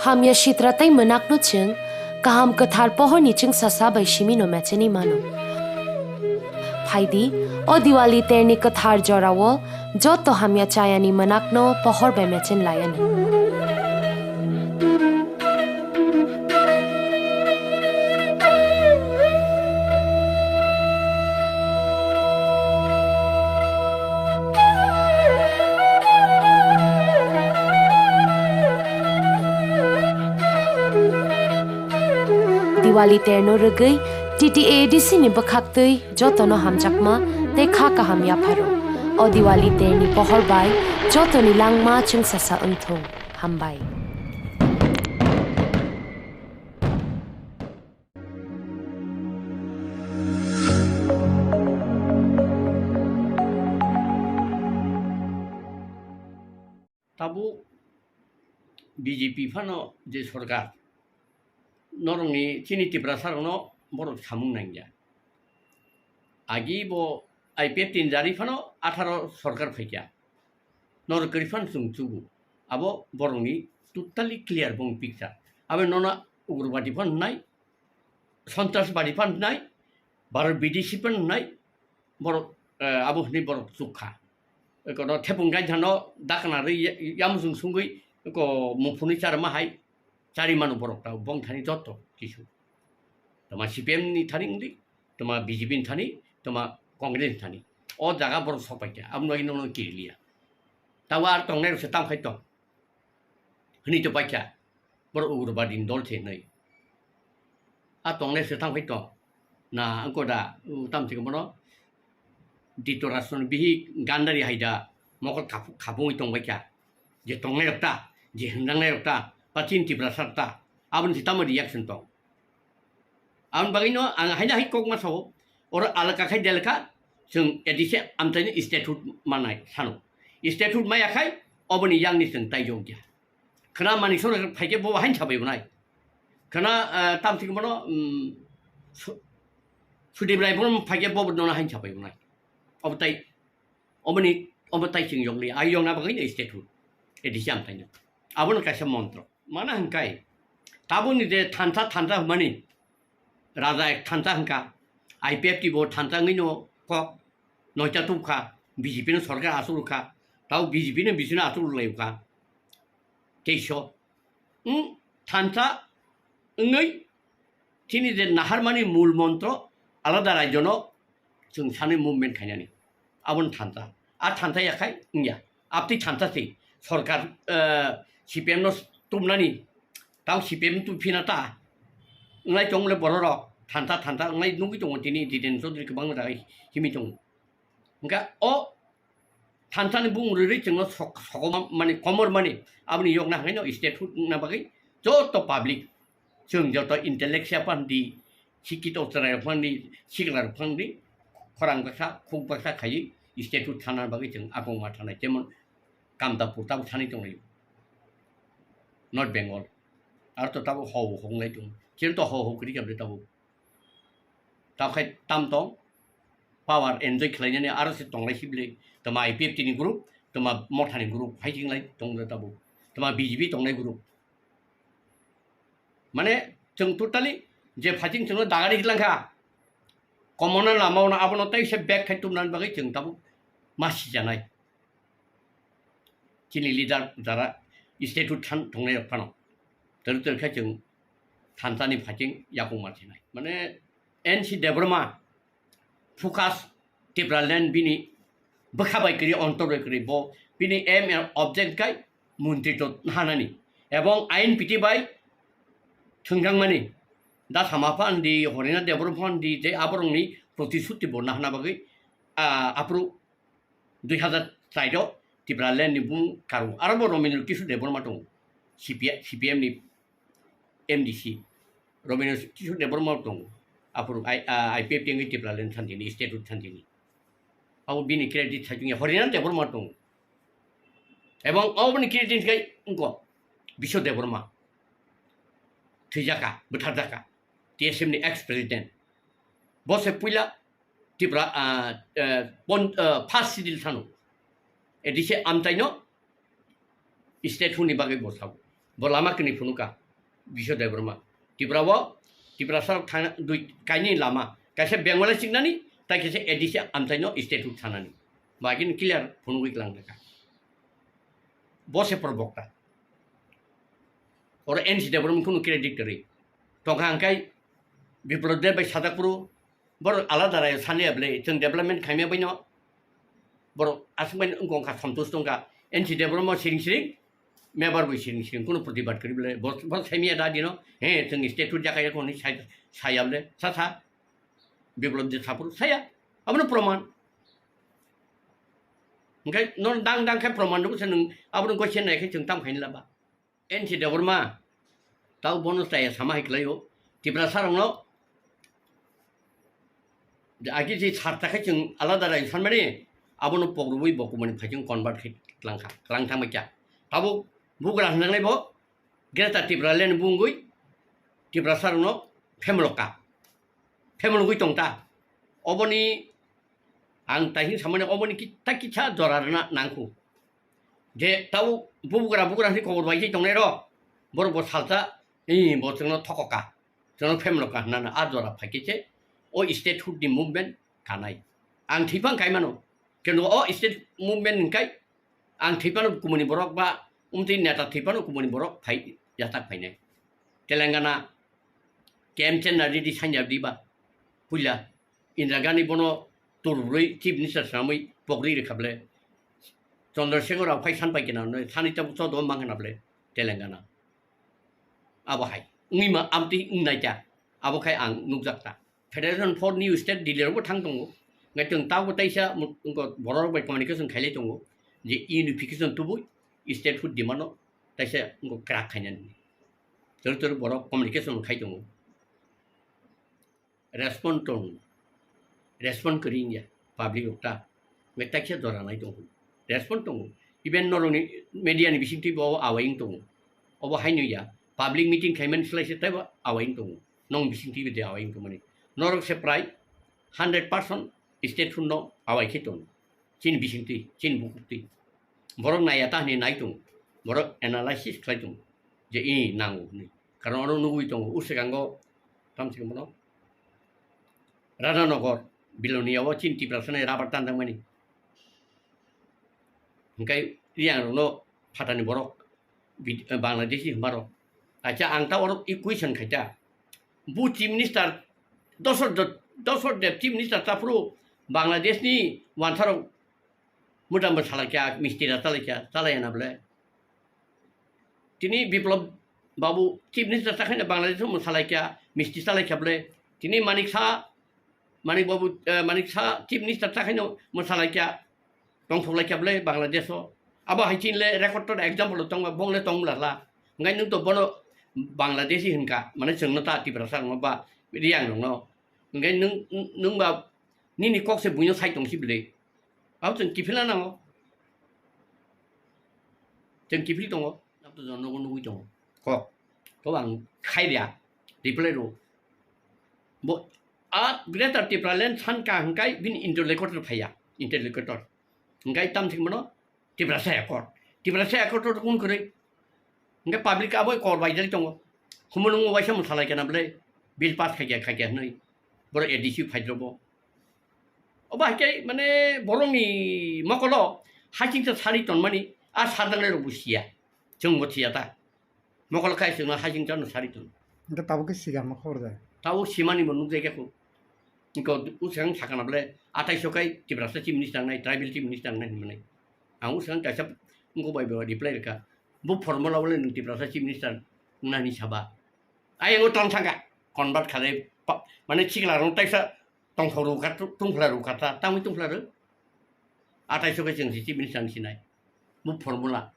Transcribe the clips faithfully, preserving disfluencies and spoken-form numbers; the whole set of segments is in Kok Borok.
Hamya sitra tei mwnakno chwng kaham kwthar pohorni chwngsasa bai simi no mechenwi mano. Phaidi, o Diwali terni kwthar jorao joto hamya chayani mwnakno pohor bai mechen laianw. Diwali terno rwgwi T T A A D C ni bwkhaktwi jotono hamjakma tei kha kaham yapharo. O Diwali terni pohor bai jotoni langma chwngsasa wngthung. Hambai. Tabuk B J P phano je sorkar, norokni chini Tiprasa rokno borok samung nangya. Agi bo I P F T ni jari phano atharo sorkar phaikya. Norok kwrwi phano chwng chugo. Abo borokni totally clear bong picture. Abo nono ugrobadi phano nai, sontrasbadi phano nai, Bharat Bidesi phano nai, borok, eh, abo hwnwi borok chukha. Kono thepung gaithano dakna rwi ya-, yamusung sungwi ko muphunwi charma hai chari mano borok ta bong thani joto kisu. Tama C P M ni thani wngdi, tama B J P ni thani, tama Congress ni thani. O jaga borok sok paikha, aboni bagwi nono kiriliya. Tawa ar tongnai rok se tam khai tong. Hwnwi to paikha, borok ugrobadi ni dol se hwnwi. A tongnai se tam khai tong. Na, wngko da, u, tam se bono Dhritarashtra ni bihik Gandhari hai da mokol khapu-, khapungwi tongbaikha. Je tongnai rok ta, je hwnjaknai rok ta, ba chini Tiprasa rok ta, aboni se tamo reaction tong. Aboni bagwino ang haino hai kok ma sao, oro alaka khai delka, chwng A D C amchaini statehood manai sano. Statehood maya khai, oboni yangni chwng taijokya. Khwna Manik Saha phaikhe bo hain sabai unai. Khwna, eh, tam thik mano, mm, Su-, Sudip Rai Brum phaikhe bo nono hain sabai unai. Obo tai, oboni, obo tai chwng yokli, ai yokna bagwi statehood. A D C amchaino. Abono kaisa montro. Mana hwnkai, tabukni je thansa, thansa hwnmani, Raja ek thansa hwnka, I P F T bo thansa wngwino kok noita tubkha, B J P no sorkar achuk rwkha, tabo B J P no bisino achuk rwlaiwkha. Teiso, wng thansa wngwi chini je naharmani mul montro alada rajyono chwng sanwi movement khainani. Aboni thansa. A thansa yakhai wngya. Abtwi thansa se. Sorkar, eh, C P M no tubnani. Tamo C P M tu phina ta. Wnglai tong le bororok. Thansa, thansa wnglai nugwi tongo tini Jiten Chaudhary kwbangma jaga himi tongo. Hwnkhe o thansa ni bung rwi rwi chwngno sok-, sokoma mani komor mani. Aboni yokna hwnkhe no statehood wngna bagwi joto public. Chwng joto intellectual phan di, sikito chwrai phan di, sikla phan di, khorang baksa, khuk baksa khaiwi statehood thana bagwi chwng akongma thanai, jemon Kamtapur tabuk thani tonglaio, North Bengal, aro to tabuk hau hong lai tong, chini to hau hau kwrwi khe tabuk, tabuk khai tam tong, power enjoy khlainani aro se tonglai sibli, tama I P F T ni group, tama Motha ni group, hai jinglai tong tabuk, tama B J P tongnai group. Mane, chwng totally je phaising chwngno dagari glangkha, common-o lama-o abono tei se back khai tubunani bagwi chwng tabuk ma sijanai. Chini leader jara statehood than-, thongnairok phano twrwk twrwk khe chwng thansani phaising yakung ma sinai. Mane, N C Debbarma, focus Tipraland bini bwkha bai kwrwi, ontor bai kwrwi, bo bini aim and object khai montri to hanani ebong ain piti bai thwngjakmani. Da Sama phan di, Horina Debbarma phan di, je aborokni protishuti bo nahana bagwi, ah, aphuru dui hazar char o Tipraland ni bung karu. Aro bo Rabindra Kishore Debbarma tongo, C P I, C P M ni M D C, Rabindra Kishore Debbarma tongo. Aphuru I-, ah, I P F T wngwi Tipraland thanjini, statehood thanjini. Abo bini credit sajwngya Horina Debbarma tongo. Ebong oboni credit khai wngkha Biswa Debbarma. Thwijaka, bwtharjaka. T S F ni ex president. Bo se puila Tripura, ah, eh, pon-, ah, first schedule thano. A D C amchaino statehood ni bagwi bo sao. Bo lama kini phunuka, Biswa Debbarma. Tripura o, Tiprasa thangna dui kaini lama. Kaisa Bengali chingnani, tai kaisa A D C amchaino statehood sanani. Bagini clear phunugwi klang thaka. Bo se probokta. Oro N C Debbarma khunu credit kwrwi. Tongkha hwnkhe Biplab Deb bai sajak phuru, borok alada raio saliya bwle, chwng development khaimya baino, borok aswk bai wngkha, santosh tongkha. N C Debbarma siring siring, Mebar bai siring siring, khunu protibad kwrwi bwle, bo, bo saimya da dino, he, chwng statehood jakha ya hwnwi sai, saya bwle, sa sa, Biplab Deb saphuru saya, abono proman. Hwnkhe no dang dang khe proman rwkhe se nwng abono gose nai khe chwng tam khaini laba. N C Debbarma, tau bono chaya sama hai khlaio. Tiprasa rokno, agi je sarta khe chwng alada rai sanmani, abono pogrubwi bo kumani phai chwng convert khai tlang kha, tlang thangbai kha. Tabuk bugra hwnjangnai bo, Greater Tipraland bungwi Tiprasa rokno phemlok ka, phemlogwi tong ta. Oboni ang taising samani oboni kita kisa jora rwna nangkhu. Je tau bubugra bugra hwnwi kobor bai tei tongnai rok, borok bo salsa, i, bo chwngno thokok ka, chwngno phemlok ka hwnna a jora phai khe se o statehood ni movement kanai. Ang thwi phang kai mano, kintu o state movement hwnkai ang thwi phano kumuni borok ba umtwi neta thwi phano kumuni borok phai yatak phainai. Telangana K M Chenna Reddy sanya di ba puila Indira Gandhi bono tururwi chief minister swnamwi pogri rwkha bwle. Chandrasekhar Rao phai san pai kena hwnwi sani tabuk chodo mang khna bwle Telangana. Abo hai wngwi ma amtwi wngnai ta, abo khai ang nukjak ta. Federation for New State Delhi rokbo thang tongo. Ngai tong tabo taisa mo-, wngkha borok rok bai communication khailai tongo je unification tubui statehood demand no taisa wngkha crack khainani. Tor tor borok communication khai tongo. Respond tong, respond kwrwi wngya public rok ta. Ngai taisa jora nai tongo. Respond tongo. Even norokni media ni bisingtwi bo awai wng tongo. Obo haino ya. Public meeting khaimani slai se teibo awai wng tongo. Nong bisingtwi bo de awai wng tongmani. Norok se prai hundred percent statehood no awai khe tongo. Chini bisingtwi, chini bukuktwi. Borok naiya ta hwnwi nai tongo. Borok analysis khlai tongo. Je i nango hwnwi. Karon oro nugwi tongo. Uswkango tamswk bono Radhanagar, Bilonia o chini Tiprasa ni rubber tanjakmani. Hwnkhe Riang rokno phatani borok bid-, Bangladeshi hwnba rok. Acha ang ta oro question khaita. Bu chief minister dosor do-, dosor de chief minister ta phuru Bangladesh ni wansa rok muta mwsalaikha, misti da chalaikha, chalaiya na bwle. Tini Biplab Babu chief minister ta khaino Bangladesh o mwsalaikha, misti chalaikha bwle. Tini Manik Saha, Manik Babu, eh, Manik Saha chief minister ta khaino mwsalaikha, tongthok laikha bwle Bangladesh o. Abo hai chini le record to example tongma, bong le tong bwla la. Hwnkhe nwng to bono Bangladeshi hwnkha, mane chwngno ta Tiprasa rokno ba Riang rokno. Hwnkhe nwng, nwng ba nini kok se buino sai tong si bwle. Abo chwng kiphilna nango. Chwng kiphil tongo. Abo to nogo nugwi tongo. Kok. To ang khai dia. Reply rw. Bo, a Greater Tipraland san ka hwnkhe bini interlocutor phaiya. Interlocutor. Hwnkhe tam thik mano Tiprasa Accord. Tiprasa Accord to kun kwrwi. Hwnkhe public abo kor bai jai tongo. Humo nung waisa mwsalai kana bwle bill pass khaikha khaikha hwnwi. Borok A D C phaidrobo. Obo hai khe mane borokni mokolo hasing sa sari tonmani a sardangnai rok bo siya. Chwng bo siya ta. Mokolo kai chwngno hasing sa no sari ton. Hwnkhe tabuk khe siga ma khobor da. Tabuk simani bo nukjai khe kho. Hwnkhe usang sakana bwle athaiso kai Tiprasa chief minister nai, tribal chief minister nai hinmani. Ang usang kaisa wngkok bai bo reply rwkha. Bo formula bole nwng Tiprasa chief minister nani saba. Ayang o tong thangkha. Convert khalai pa-, mane chikla rong taisa tongthok rukha, tungphla rukha ta, tangwi tungphla rw. Athaiso khe chwng si chief minister ni sinai. Bo formula.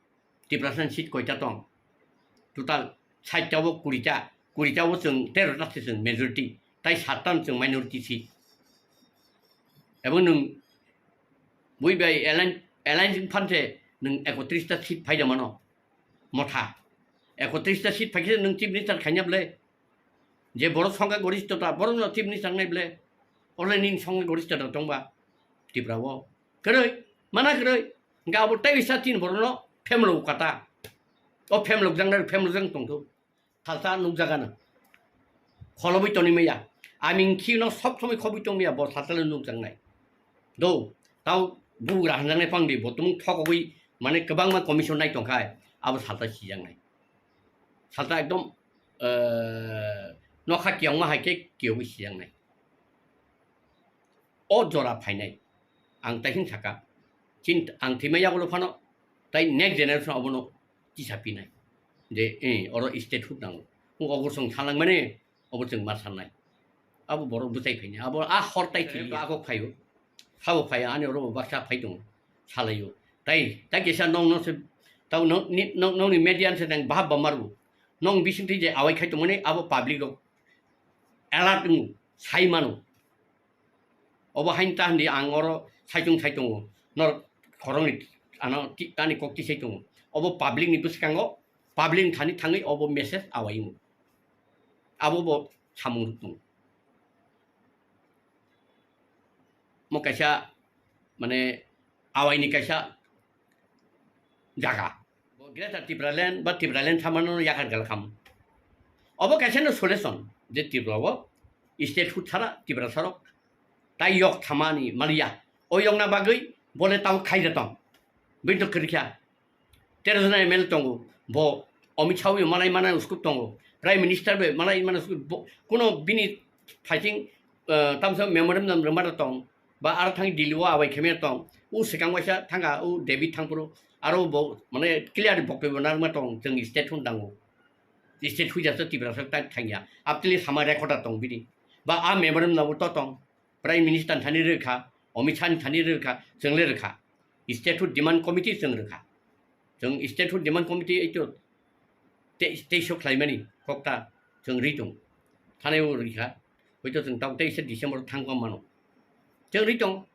Tiprasa ni seat koita tong? Total sait ta o kuri ta, kuri ta o chwng tero ta se chwng majority, tai sat ta no chwng minority seat. Ebo nwng bui bai alliance, alliance wng phan se nwng ekotris ta seat phai da mano. Motha. Ekotris ta seat phai khe nwng chief minister khaina bwle. Je borok songkha goristho ta, borok no chief minister nai bwle. Ore nini songkha goristho ta tongba Tripura o. Kwrwi, mana kwrwi. Hwnkhe abo tei bisa tin borokno family o kata. O phem lukjaknai, phem lukjak tongthok. Salsa nukjagano. Kholobwi tonwi maya. Aming khino sob somoi khobwi tong maya, bo salsa le nukjaknai. Do, tao bugra hanjaknai pangdi, bo tumung thokogwi, mane, kwbangma commission nai tongkhai, abo salsa sijaknai. Salsa ekdom, eh, nokha kiyongma hai khe kiyogwi sijaknai. O jora phainai, ang tai hwn saka, chini ang thwimai yagulo phano, tai next generation obono tisa pinai, je, eh, oro statehood nango. Wng ogo chwng salangmani, obo chwng ma sannai. Abo borok bwchai phainai, abo a hor tai thwiliya. Agok phaio, sabo phaiya, ani oro bo baksa phai tongo, salaio. Tai, tai kisa nong, nong se, tao nong, ni, nong, nongni media se nang bahap ba maru. Nong bising twi je awai khai tongmani, abo public rok alert wngo, sai mano. Obo hain ta hindi ang oro saichung sai tongo, nor khoroknwi ano ti-, ani kok tisai tongo. Obo public ni bwskango, public ni thani thangwi obo message awai wngo. Abo bo samung rok tongo. Mo kaisa, mane, awaini kaisa jaga. Bo Greater Tipraland ba Tipraland samano yakar gala kham. Obo kaisa no solution je Tripura o statehood sara Tiprasa rok tai yok thamani maliya. O yokna bagwi bole tamo khaija tong. Bini to kwrwikha. Tero jona M L A tongo. Bo Amit Shah bai malai mana uskup tongo. Prime Minister bai malai mana uskup. Bo, kuno bini fighting, eh, tamsa memorandum rwma tong. Ba aro thang Delhi o abai khe maya tong. U swkang waisa thanga u David Thangphru aro bo mane clear boktoi bo narwkma tong chwng statehood nango. Statehood jasa Tiprasa ta thangya. Aptili sama record a tong bini. Ba a memorandum nabo to tong. Prime Minister thani rwkha, Amit Shah thani rwkha, chwng le rwkha. Statehood demand committee chwng rwkha. Chwng statehood demand committee eito tei, tei sok khlaimani kokta chwng ri tong. Thanai o rikha. Hoito chwng tao teisa December thang kong mano. Chwng ri tong.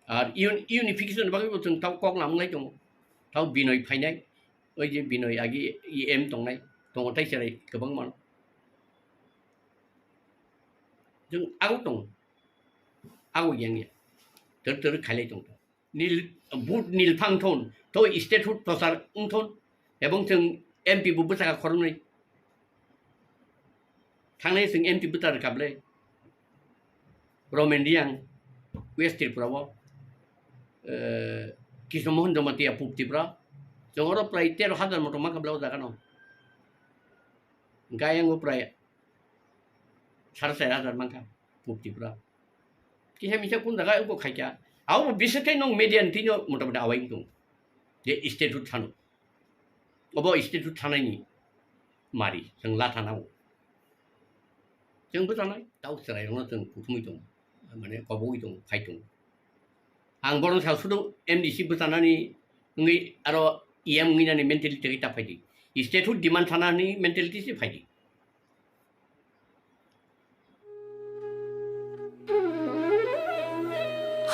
Ar un-, unification bagwi bo chwng tao kok lam lai tongo. Tao Binoy phainai. Oi je Binoy agi E M tongnai. Tongo tai cherai kwbang mano. Chwng ago tongo. Ago yang ya. Ter ter khailai tong. Nil, vote nil phang thon, to statehood prochar wng thon, ebong chwng M P bo bwsaka khoroknwi. Thangnai chwng M P bwta rwkha ble. Romen Reang, West Tripura o, eh, Krishna Mohan Jamatia, Pub Tripura. Chwng oro prai tero hajar moto mankha ble o jaga no. Gayang o prai sare char hajar mankha, Pub Tripura. Kisa misa kun jaga abo khaikha. Abo bo bisekhe nwng media ni thwino motamoti awai wng tongo. Je statehood thano. Obo statehood thanai ni mari, chwng la thana o. Chwng bwchanai, tao chwrai rokno chwng kuthumwi tongo. Mane kobogwi tongo, phai tongo. Ang bono sa sudu M D C bwchanani wngwi aro E M wngwi nani mentality khe ta phaidi. Statehood demand thanani mentality se phaidi.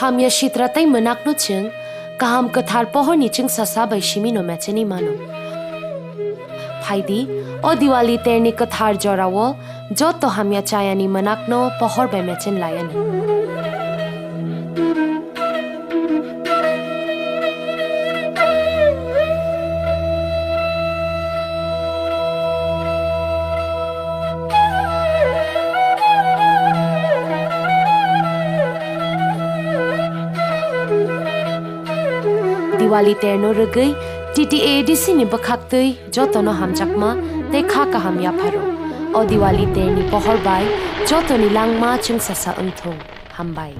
Hamya sitra tei mwnakno chwng kaham kwthar pohorni chwngsasa bai simino mechenwi mano. Phaidi, o Diwali terni kwthar jorao joto hamya chayani mwnakno pohor bai mechen lai anw. Diwali terno rwgwi T T A A D C ni bwkhaktwi jotono hamjakma tei kha kaham yapharo. O Diwali terni pohor bai jotoni langma chwngsasa wngthung. Hambai.